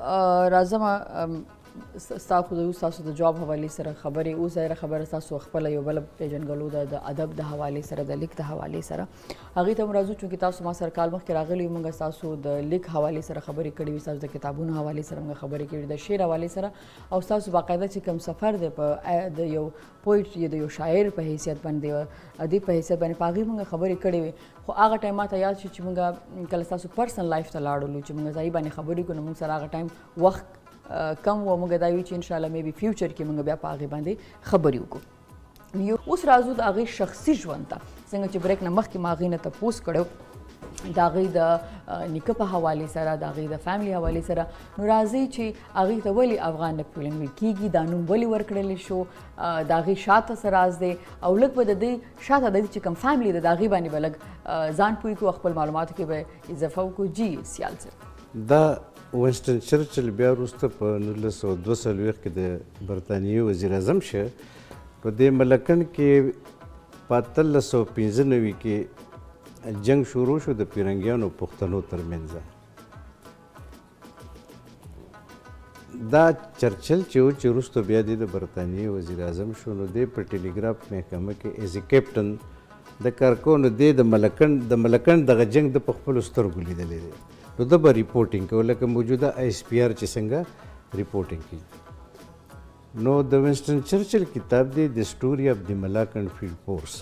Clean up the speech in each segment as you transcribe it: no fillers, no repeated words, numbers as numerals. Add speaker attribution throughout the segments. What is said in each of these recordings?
Speaker 1: راځم ستا خو د تاسو د جواب حوالې سره خبرې او ظاهره خبره تاسو خپل یو بل پیژنګلو ده، د ادب د حوالې سره، د لیک د حوالې سره. هغه ته راځو چې تاسو ما سره کال مخکې راغلي، موږ تاسو د لیک حوالې سره خبرې کړې وي، تاسو د کتابونو حوالې سره موږ خبرې کړې، د شعر حوالې سره، او تاسو باقاعده چې کوم سفر دی په د یو پویټ یا د یو شاعر په حیثیت باندې، ادیب په حیثیت باندې، په هغې موږ خبرې کړې وي. خو هغه ټایم ماته یاد شي چې موږ کله تاسو personal life ته لاړلو چې موږ ځای باندې خبرې کړو، نو موږ سره هغه ټایم وخت کم و. موږ دا وی چې ان شاء الله maybe future کې موږ بیا په هغې باندې خبرې وکړو. یو اوس راځو د هغې شخصي ژوند ته. څنګه چې break نه مخکې ما هغې نه تپوس کړو د هغې د نیکه په حوالې سره، د هغې د family حوالې سره، نو راځئ چې هغې ته ولې افغان نپولین ویل کېږي، دا نوم ولې ورکړل شو، د هغې شاته څه راز دی، او لږ به د دې شاته د دې چې کوم family ده، د هغې باندې به لږ ځان پوه کړو، خپل معلوماتو کې به اضافه وکړو. جی سیال صاحب.
Speaker 2: دا ونسټن چرچل بیا وروسته په 1942 کې د برتانیې وزیر اعظم شه. په دې ملکن کې په 1895 کې جنگ شروع شو د پیرنګیانو پښتنو ترمنځ. دا چرچل چې و، چې وروسته بیا دی د برتانیې وزیر اعظم شو، نو دی په ټیلیګراف محکمه کې as a captain د کار کو. نو دی د ملکن دغه جنگ د په خپلو سترګو لیدلی دی، نو ده به reporting کو لکه موجوده ISPR چې څنګه reporting کوي. نو د وینسټن چرچل کتاب دی The Story of the Malakand Field Force.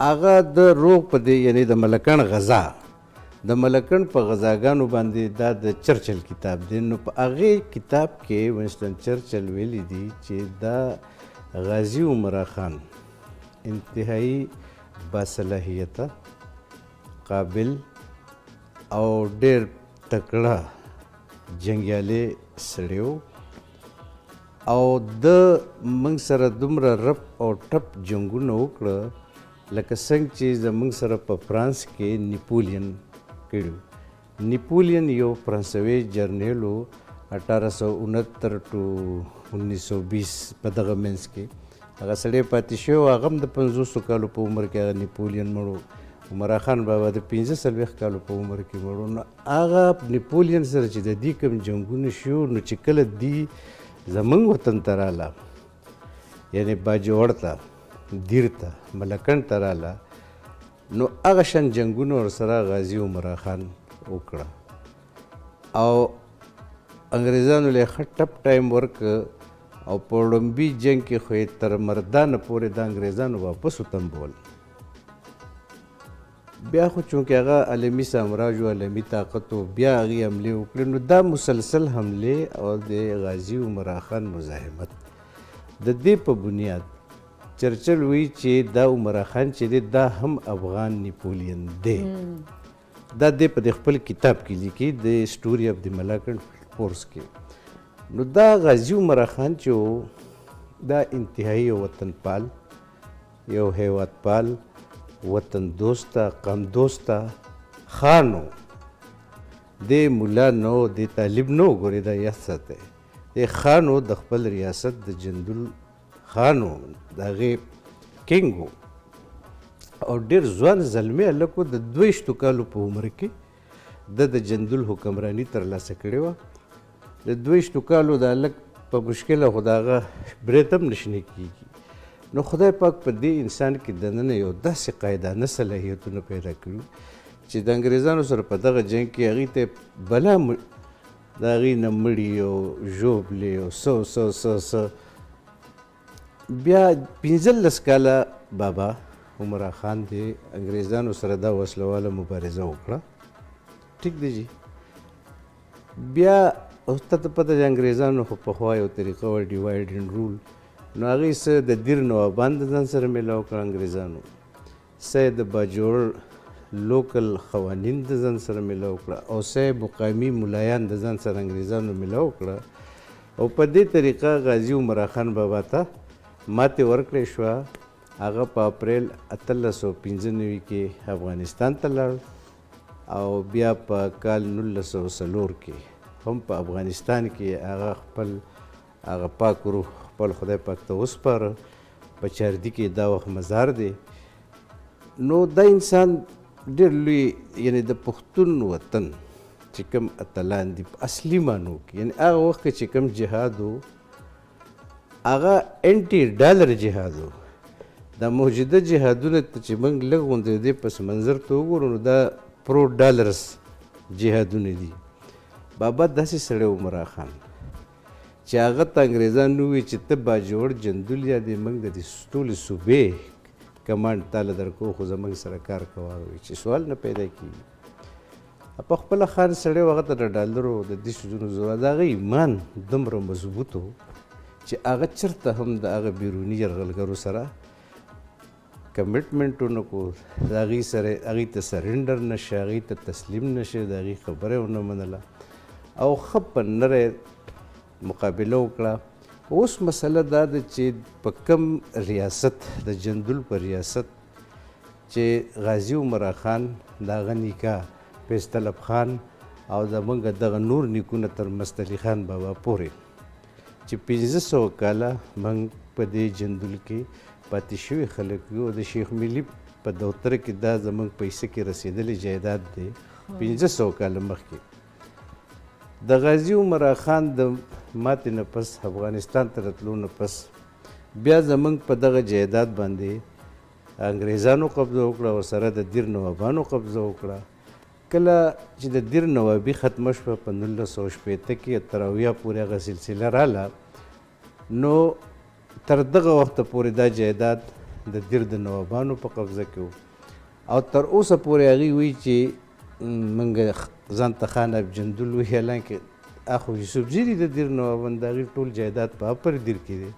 Speaker 2: هغه د روغ په دی، یعنی د ملکن غزا، د ملکن په غزاګانو باندې دا د چرچل کتاب دی. نو په هغې کتاب کې وینسټن چرچل ویلي دي چې دا غازي عمرا خان انتهایی باصلاحیته، قابل او ډېر تکړه جنګیالی سړی و او د موږ سره دومره رپ او ټپ جنګونه وکړه لکه څنګه چې زموږ سره په فرانس کې نیپولین کړي. نیپولین یو فرانسوي جرنیل و، 1869 to 1920 په دغه منځ کې هغه سړی پاتې شوی و. هغه هم د 50 کالو په عمر کې هغه نیپولین مړ و. عمرا خان بابا د 45 کالو په عمر کې مړ و. نو هغه نیپولین سره چې د دې کوم جنګونه شو، نو چې کله دی زمونږ وطن ته راله، یعنی باجوړ ته، دیر ته، ملکن ته راله، نو هغه شان جنګونه ورسره غازي عمرا خان وکړه او انګریزانو له ښه ټپ ټایم ورکړ او په ړومبي جنګ کې خو یې تر مردانه پورې د انګریزانو واپس وتمبول. بیا خو چونکه هغه عالمي سامراج و، عالمي طاقت و، بیا هغې حملې وکړې. نو دا مسلسل حملې او د غازي عمرا خان مزاحمت، د دې په بنیاد چرچل وی چې دا عمرا خان چې دی، دا هم افغان نیپولین دی. دا دی په خپل کتاب کې لیکي، The Story of the Malakand Force کې. نو دا غازي عمرا خان چې و، دا انتهایی وطنپال، یو هیوادپال، وطن دوسته، قام دوسته خان و. دی ملا نو، دی طالب نو، ګورې دا یاد ساته، دی خان و، د خپل ریاست د جندول خان و، د هغې king و او ډېر ځوان زلمی هلک و. د 22 کالو په عمر کې ده د جندول حکمراني ترلاسه کړې وه. د 22 کالو د هلک په مشکله خو د هغه برېت هم نه شنه کېږي. نو خدای پاک په دې انسان کې دننه یو داسې قاعدانه صلاحیتونه پیدا کړي چې د انګریزانو سره په دغه جنګ کې هغوی ته بلا د هغې نه مړي او ژوبلې او څه څه څه څه. بیا 15 کاله بابا عمرا خان دی انګریزانو سره دا وسلواله مبارزه وکړه. ټیک دی جی. بیا ته ته پته د انګریزانو خو پخوا یو طریقه وه، divide and rule. نو هغې څه د دیر نوابان د ځان سره میلاو کړه انګریزانو، څه د باجوړ local قوانین د ځان سره میلاو کړه او څه مقامي ملایان د ځان سره انګریزانو میلاو کړه او په دې طریقه غازي عمرا خان بابا ته ماتې ورکړې شوه. هغه په اپریل 1895 کې افغانستان ته لاړ او بیا په کال 1904 کې هم په افغانستان کې هغه خپل هغه پاک روح خپل خدای پاک ته وسپاره. په چاردي کې دا وخت مزار دی. نو دا انسان ډېر لوی، یعنی د پښتون وطن چې کوم اتلان دي په اصلي معنو کې، یعنی هغه وخت کې چې کوم جهاد و هغه انټي ډالر جهاد و. دا موجوده جهادونه ته چې موږ لږ غوندې د دې پس منظر ته وګورو نو دا پرو ډالرز جهادونه دي. بابا داسې سړی عمرا خان چې هغه ته انګریزان وویل چې ته باجوړ جندول یا دې موږ د دې ټولې صوبې کمانډ تاله درکو خو زموږ سره کار کوه. هغه وایي چې سوال نه پیدا کېږي. په خپله خان سړی و، هغه ته د ډالرو د دې څیزونو ضرورت، د هغه ایمان دومره مضبوط و چې هغه چېرته هم د هغه بیروني یرغلګرو سره کمټمنټ ونه کړو، د هغې سره هغې ته سرنډر نه شي، هغې ته تسلیم نه شي، د هغې خبره یې ونه منله او ښه په نری مقابله وکړه. اوس مسله دا ده چې په کم ریاست، د جندول په ریاست چې غازي عمرا خان، د هغه نیکه فیض طلب خان او د موږ دغه نور نیکونه تر مست علي خان بابا پورې چې 500 کاله موږ په دې جندول کې پاتې شوي خلک یو، د شیخ ملي په دوتر کې دا زموږ په حصه کې رسېدلی جایداد دی 500 کاله مخکې. د غازي عمرا خان د ماتې نه پس افغانستان ته راتلو نه پس بیا زموږ په دغه جایداد باندې انګریزانو قبضه وکړه، ورسره د دیر نوابانو قبضه وکړه. کله چې د دیر نوابي ختمه شوه په 1960 کې تر 70 پورې هغه سلسله راله، نو تر دغه وخته پورې دا جایداد د دیر د نوابانو په قبضه کې و او تر اوسه پورې هغوی وایي چې موږ ځان ته خان اب جندول وایي، حالانکه اخو یوسفزي دي د دیر نوابان، د هغوی ټول جایداد په اپر دیر کې دی.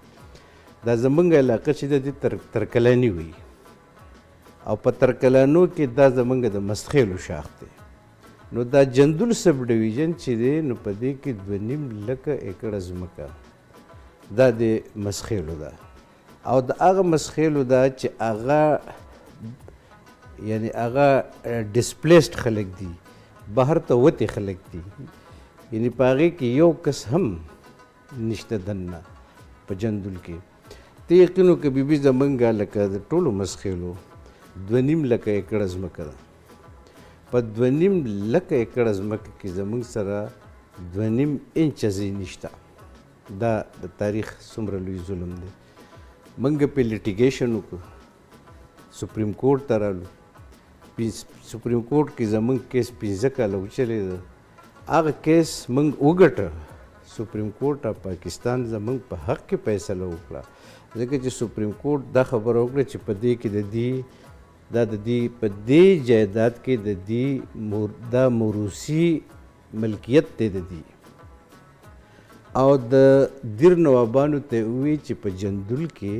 Speaker 2: دا زمونږ علاقه چې ده دې ترکلاني وایي او په ترکلانو کې دا زمونږ د مستخیلو شاخ دی. نو دا جندول سب ډویژن چې دی نو په دې کې 2.5 لکه ایکړه ځمکه دا د مسخیلو ده او د هغه مسخیلو ده چې هغه یعنی هغه ډیسپلیسډ خلک دي، بهر ته وتې خلک دي، یعنی په هغې کې یو کس هم نشته دننه په جندول کې. ته یقین وکړه بیبي زمونږ لکه د ټولو مسخیلو 2.5 لکه ایکړه ځمکه ده. په 2.5 لکه ایکړه ځمکه کې زمونږ سره 2.5 انچه ځای نشته. دا د تاریخ څومره لوی ظلم دی. موږ په لیټیګیشن وکړو، سپریم کورټ ته رالو، سپریم کورټ کې زمونږ کیس 5 کاله وچلېده. هغه کیس موږ وګټه، سپریم کورټ اف پاکستان زمونږ په حق کې فیصله وکړه، ځکه چې سپریم کورټ دا خبره وکړه چې په دې کې د دې دا د دې په دې جایداد کې د دې دا موروثي ملکیت دی د دې، او د دیر نوابانو ته یې وویل چې په جندول کې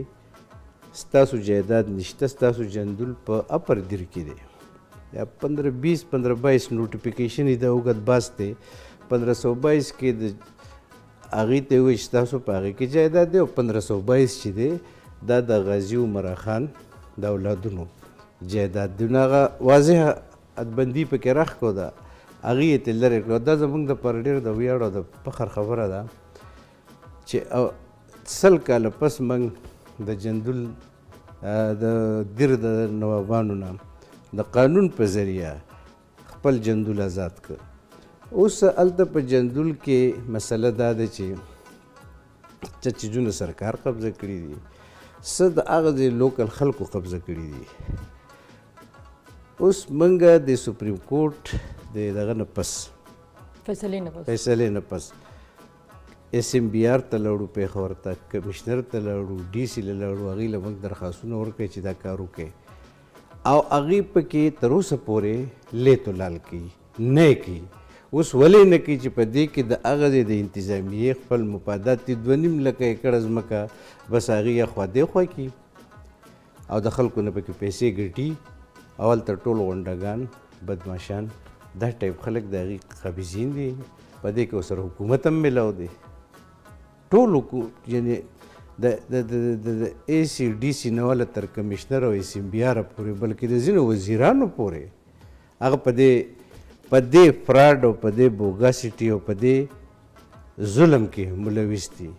Speaker 2: ستاسو جایداد نشته، ستاسو جندول په اپر دیر کې دی. یا 1520 1522 نوټیفیکیشن یې دا اوږد باس دی. 1522 کې د هغې ته یې وویل چې ستاسو په هغې کې جایداد دی، او 1522 چې دی دا د غازي عمرا خان د اولادونو جایداد دی. نو هغه واضح حدبندي پکې راښکوده، هغې یې ترې لرې کړو. دا زموږ دپاره ډېر د ویاړ او د فخر خبره ده چې 100 کاله پس موږ د جندول د دیر د نوابانو نه د قانون په ذریعه خپل جندول آزاد کړ. اوس هلته په جندول کې مسله دا ده چې څه څیزونه سرکار قبضه کړي دي، څه د هغه ځای لوکل خلکو قبضه کړي دي. اوس موږ د سپریم کورټ د دغه نه پس فیصلې نه پس اس ام بي آر ته لاړو، پېښور ته، کمشنر ته لاړو، ډي سي له لاړو، هغې له موږ درخواستونه ورکړي چې دا کار وکړي، او هغې پکې تر اوسه پورې لیت و لال کوي، نه یې کوي. اوس ولې نه کوي چې په دې کې د هغه ځای د انتظامیې خپل مفادات دي. 2.5 لکه ایکړه ځمکه بس هغې اخوا دې خوا کړي او د خلکو نه پکې پیسې ګټي، او هلته ټول غونډګان بدماشان دا ټایپ خلک د هغې قابضین دي. په دې کې ورسره حکومت هم میلاو دی، ټول یعنې د د د د د ای سي ډي سي نه واله تر کمشنر او اس ام بي آر پورې، بلکې د ځینو وزیرانو پورې هغه په دې فراډ او په دې بوګاسیټي او په دې ظلم کې ملوث دي.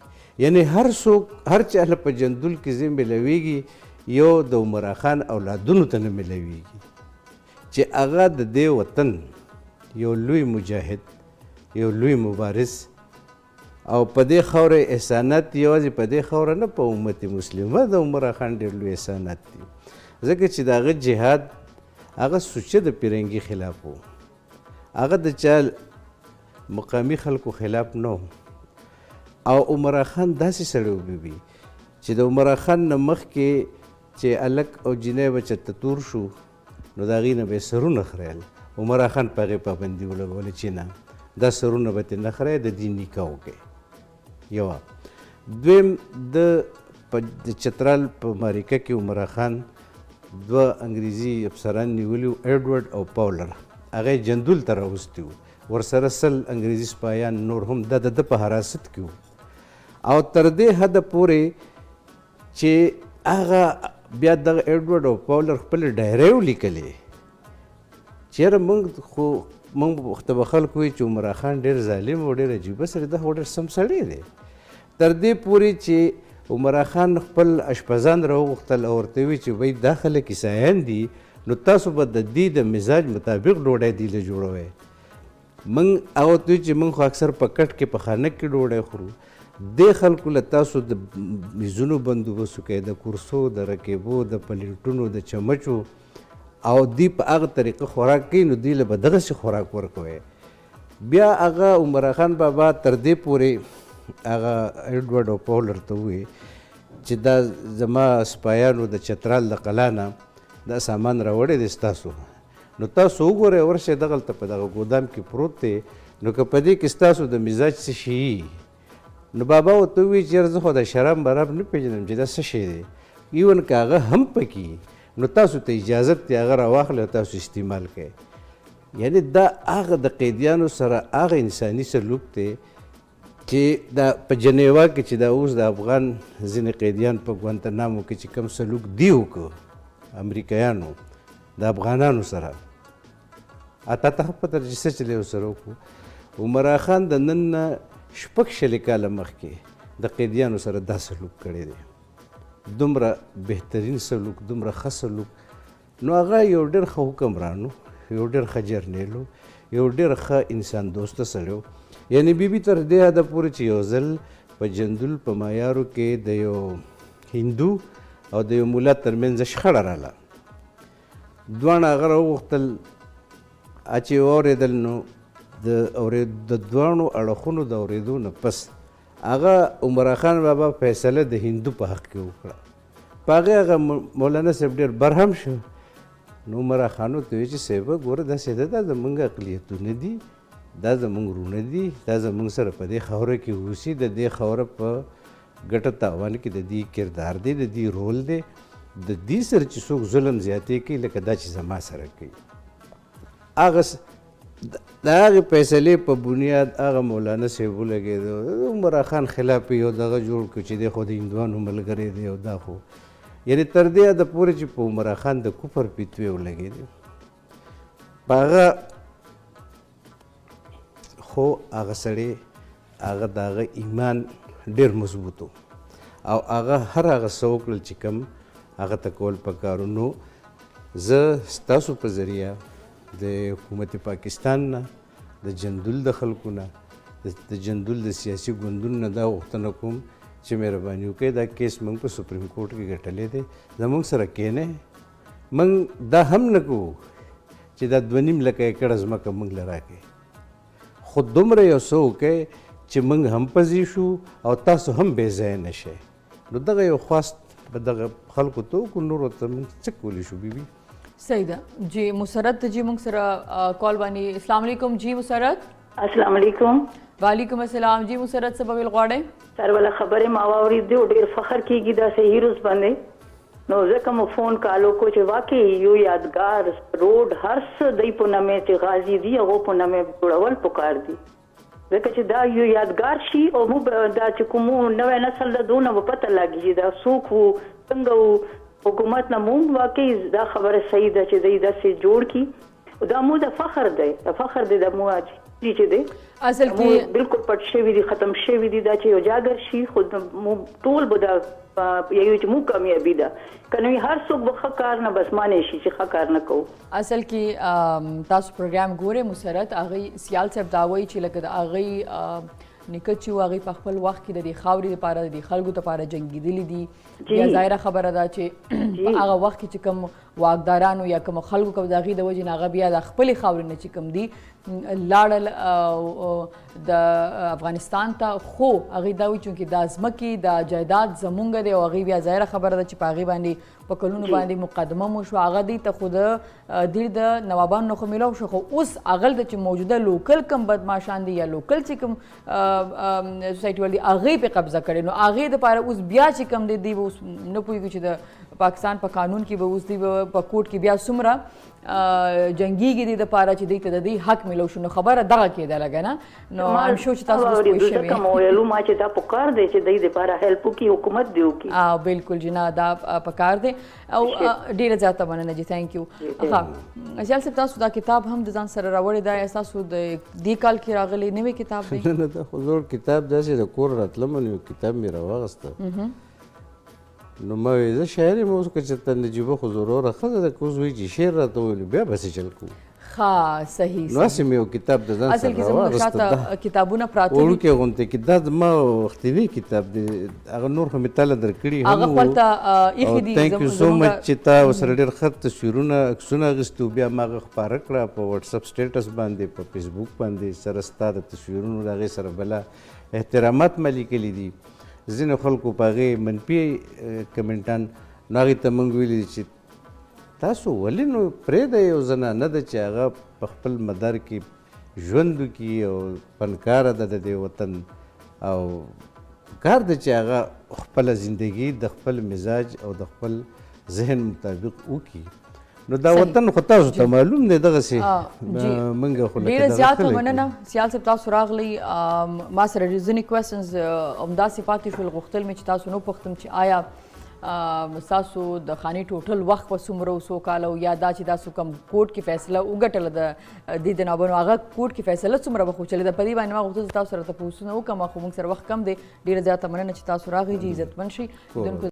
Speaker 2: یعنې هر څوک هر چا له په جندول کې ځای میلاویږي، یو د عمرا خان اولادونو ته نه میلاویږي چې هغه د دې وطن یو لوی مجاهد، یو لوی مبارز، او په دې خاوره احسانات دي، یوازې په دې خاوره نه، په امت مسلمه د عمر خان ډېر لوی احسانات دي، ځکه چې د هغه جهاد هغه سوچه د پیرنګي خلاف و، هغه د چا مقامي خلکو خلاف نه و. او عمر خان داسې سړی و بي بي چې د عمر خان نه مخکې چې هلک او جینۍ به چېرته تور شو نو د هغې نه به یې سرونه خریل. عمر خان په هغې پابندي ولګوله چې نه، دا سرونه به ترې نه خریې، د دې نکاح وکړې. یوه دویم د په چترال په معرکه کې عمر خان دوه انګریزي افسران نیولي وو، ایډورډ او پاولر، هغه یې جندول ته راوستي وو، ورسره 100 انګریزي سپایان نور هم د ده په حراست کې وو. او تر دې حده پورې چې هغه بیا دغه ایډورډ او پاولر خپلې ډایرۍ ولیکلې چې یاره موږ خو موږ ته به خلک وایي چې عمرا خان ډېر ظالم او ډېر عجیبه سړی، دا خو ډېر سم سړی دی. تر دې پورې چې عمرا خان خپل اشپزان راوغوښتل او ورته وویل چې بھئی دا خلک عیسایان دي، نو تاسو به د دې د مزاج مطابق ډوډۍ دوی له جوړوئ. موږ هغه ورته وویل چې موږ خو اکثر په کټ کې په خانک کې ډوډۍ خورو، دې خلکو له تاسو د میزونو بندوبست وکړئ، د کرسو، د رکیبو، د پلیټونو، د چمچو، او دوی په هغه طریقه خوراک کوي، نو دوی له به دغسې خوراک ورکوئ. بیا هغه عمر خان بابا تر دې پورې هغه ایډورډ او پاولر ته وویل چې دا زما سپایانو د چترال د قلا نه دا سامان راوړی دی ستاسو، نو تاسو وګورئ ورشئ دغلته په دغه ګودام کې پروت دی، نو که په دې کې ستاسو د مزاج څه شي، نو بابا ورته وویل چې یاره زه خو دا شراب مراب نه پېژنم چې دا څه شی دی، ایون که هغه هم پکې نو تاسو ته اجازت دی هغه راواخلئ او تاسو استعمال کړئ. یعنی دا هغه د قیدیانو سره هغه انساني سلوک دی چې دا په جنیوا کې چې دا اوس د افغان ځینې قیدیان په ګوانتانامو کې چې کوم سلوک دی وکړو امریکایانو د افغانانو سره، اته ته پته چې څه چلی ورسره وکړو. عمرا خان د نن نه 26 کاله مخکې د قیدیانو سره دا سلوک کړی دی، دومره بهترین سلوک، دومره ښه سلوک. نو هغه یو ډېر ښه حکمران و، یو ډېر ښه جرنیل و، یو ډېر ښه انسان دوسته سړی و. یعنی بي بي تر دې حده پورې چې یو ځل په جندول په معیارو کې د یو هندو او د یو ملا ترمنځ شخړه راله، دواړه هغه راوغوښتل، چې واورېدل نو د دواړو اړخونو د اورېدو نه پس هغه عمرا خان بابا فیصله د هندو په حق کې وکړه. په هغې هغه مولانا صاحب ډېر برهم شو. نو عمرا خان ورته وویل چې صاحبه ګوره داسې ده، دا زمونږ اقلیتونه دي، دا زمونږ وروڼه دي، دا زمونږ سره په دې خاوره کې اوسي، د دې خاوره په ګټه تاوان کې د دې کردار دی، د دې رول دی، د دې سره چې څوک ظلم زیاتې کوي لکه دا چې زما سره کوي. هغه د هغې فیصلې په بنیاد هغه مولانا صاحب ولګېده، عمرا خان خلاف یې یو دغه جوړ کړ چې دی خو د هندوانو ملګری دی او دا خو یعنی تر دې حده پورې چې په عمرا خان د کفر فتوې ولګېدې. په هغه خو هغه سړی هغه د هغه ایمان ډېر مضبوط و او هغه هر هغه څه وکړل چې کوم هغه ته کول پکار و. نو زه ستاسو په ذریعه د حکومت پاکستان نه، د جندول د خلکو نه، د جندول د سیاسي ګوندونو نه دا غوښتنه کوم چې مهرباني وکړئ دا کیس موږ په سپریم کورټ کې ګټلی دی، زموږ سره کښېنئ. موږ دا هم نه کوو چې دا 2.5 لکه ایکړه ځمکه موږ له راکړئ، خو دومره یو څه وکړئ چې موږ هم پزې شو او تاسو هم بې ځایه نه شئ. نو دغه یو خواست به دغه خلکو ته وکړو، نورو ته موږ څه کولی شو بي بي؟
Speaker 1: صحیح ده جی. مسرت جی موږ سره کال باندې. السلام علیکم جی مسرت.
Speaker 3: السلام علیکم.
Speaker 1: وعلیکم السلام جی مسرت، څه به ویل غواړئ؟
Speaker 3: سر والا خبرې ما واورېدې او ډېر فخر کېږي داسې هیروز باندې، نو ځکه مو فون کال وکړو چې واقعي یو یادګار روډ هر څه دی په نامه چې غازي دي هغو په نامه جوړول پکار دي، ځکه چې دا یو یادګار شي او موږ دا چې کوم نوی نسل ده دونه به پته لګي چې دا څوک وو، څنګه وو. حکومت نه موږ واقعي دا خبره صحیح ده چې دی داسې جوړ کړي، دا مو د فخر دی، د فخر دی د مو. دي چې دی
Speaker 1: اصل کې
Speaker 3: بالکل پټ شوی دي، ختم شوی دي. دا چې اجاګر شي خو مو ټول به دا یو چې مو کامیابی ده، کنه هر څوک به ښه کار نه بس معنی شي چې ښه کار نه کوو.
Speaker 1: اصل کې تاسو پروګرام ګورئ مسرت، هغه سیال صاحب دا وایي چې لکه د هغې نیکه چې و هغې په خپل وخت کې د دې خاورې دپاره، د دې خلکو دپاره جنګېدلي دي. بیا ظاهره خبره ده چې په هغه وخت کې چې کوم واکدارانو یا کوم خلکو کوم د هغې د وجې نه هغه بیا د خپلې خاورې نه چې کوم دي لاړل د افغانستان ته. خو هغې دا وایي چونکې دا ځمکې دا جایداد زمونږ دی، او هغې بیا ظاهره خبره ده چې په هغې باندې په کلونو باندې مقدمه مو شوه. هغه دی ته خو د دې د نوابانو نه خو میلاو شو، خو اوس هغلته چې موجوده لوکل کوم بدماشان دي یا لوکل چې کوم سوسایټي وال دي هغې پرې قبضه کړې. نو هغې دپاره اوس بیا چې کوم دی، دوی به اوس نه پوهېږي چې د پاکستان په قانون کې به اوس دوی به په کورټ کې بیا څومره جنګېږي دې دپاره چې دوی ته د دې حق میلاو شو. نو خبره دغه کېدله که نه؟ نو I'm sure چې تاسو اوس پوه شوي.
Speaker 3: ځکه مو ویلو ما چې دا پکار دی چې دوی دپاره هیلپ وکړي، حکومت دې وکړي.
Speaker 1: بالکل جی، نه دا پکار دی. او ډېره زیاته مننه جی، thank you. ښه سیال صاحب، تاسو دا کتاب هم د ځان سره راوړی دی، تاسو د دې کال کې راغلی نوی کتاب دی؟
Speaker 2: نه نه، دا خو زوړ کتاب داسې د کور راتلم نو یو کتاب مې راواغسته. نو ما ویل زه شاعر یم، اوس که چېرته نجیبه خو زوروره ښځه ده، که اوس وایي چې شعر راته وویلو بیا به څه چل کوو.
Speaker 1: ښه صحیح.
Speaker 2: نو هسې مې یو کتاب د ځان
Speaker 1: اصل
Speaker 2: سره
Speaker 1: کې زموږ
Speaker 2: راواغسته،
Speaker 1: شاته
Speaker 2: دا
Speaker 1: کتابونه پراته دي
Speaker 2: وړوکی غوندې کې، دا زما وختینی کتاب دی، هغه نور خو مې تاله درکړي هم
Speaker 1: هغه
Speaker 2: وو.
Speaker 1: خو هلته ایښي دي.
Speaker 2: thank you so much چې تا ورسره ډېر ښه تصویرونه عکسونه اخیستي وو، بیا ما هغه خپاره کړه په وټساپ status باندې، په فیسبوک باندې، سره ستا د تصویرونو د هغې سره بله احترامات ما لیکلي دي. ځینو خلکو په هغې منفي کمنټان، نو هغې ته موږ ویلي دي چې تاسو ولې نو پرېږدئ یو زنانه ده چې هغه په خپل مدار کې ژوند وکړي او فنکاره ده د دې وطن، او کار ده چې هغه خپله زندګي د خپل مزاج او د خپل ذهن مطابق وکړي. نو دا وطن خو تاسو ته معلوم دی دغسې موږ خو لکه
Speaker 1: ډېره
Speaker 2: دغه
Speaker 1: زیاته
Speaker 2: خلک
Speaker 1: مننه
Speaker 2: یو.
Speaker 1: سیال صاحب، تاسو راغلی. ما سره ځینې questions همداسې پاتې شول، غوښتل مې چې تاسو نه پوښتم چې آیا ستاسو د خانې total وخت به څومره و، څو کاله و، یا دا چې تاسو کوم کورټ کې فیصله وګټله د دې د نوابانو هغه کورټ کې فیصله څومره وخت وچلېده، په دې باندې ما غوښتل چې تاسو سره تپوسونه وکړم، خو موږ سره وخت کم دی. ډېره زیاته مننه چې تاسو راغلی جي، عزتمن شئ. لیدونکو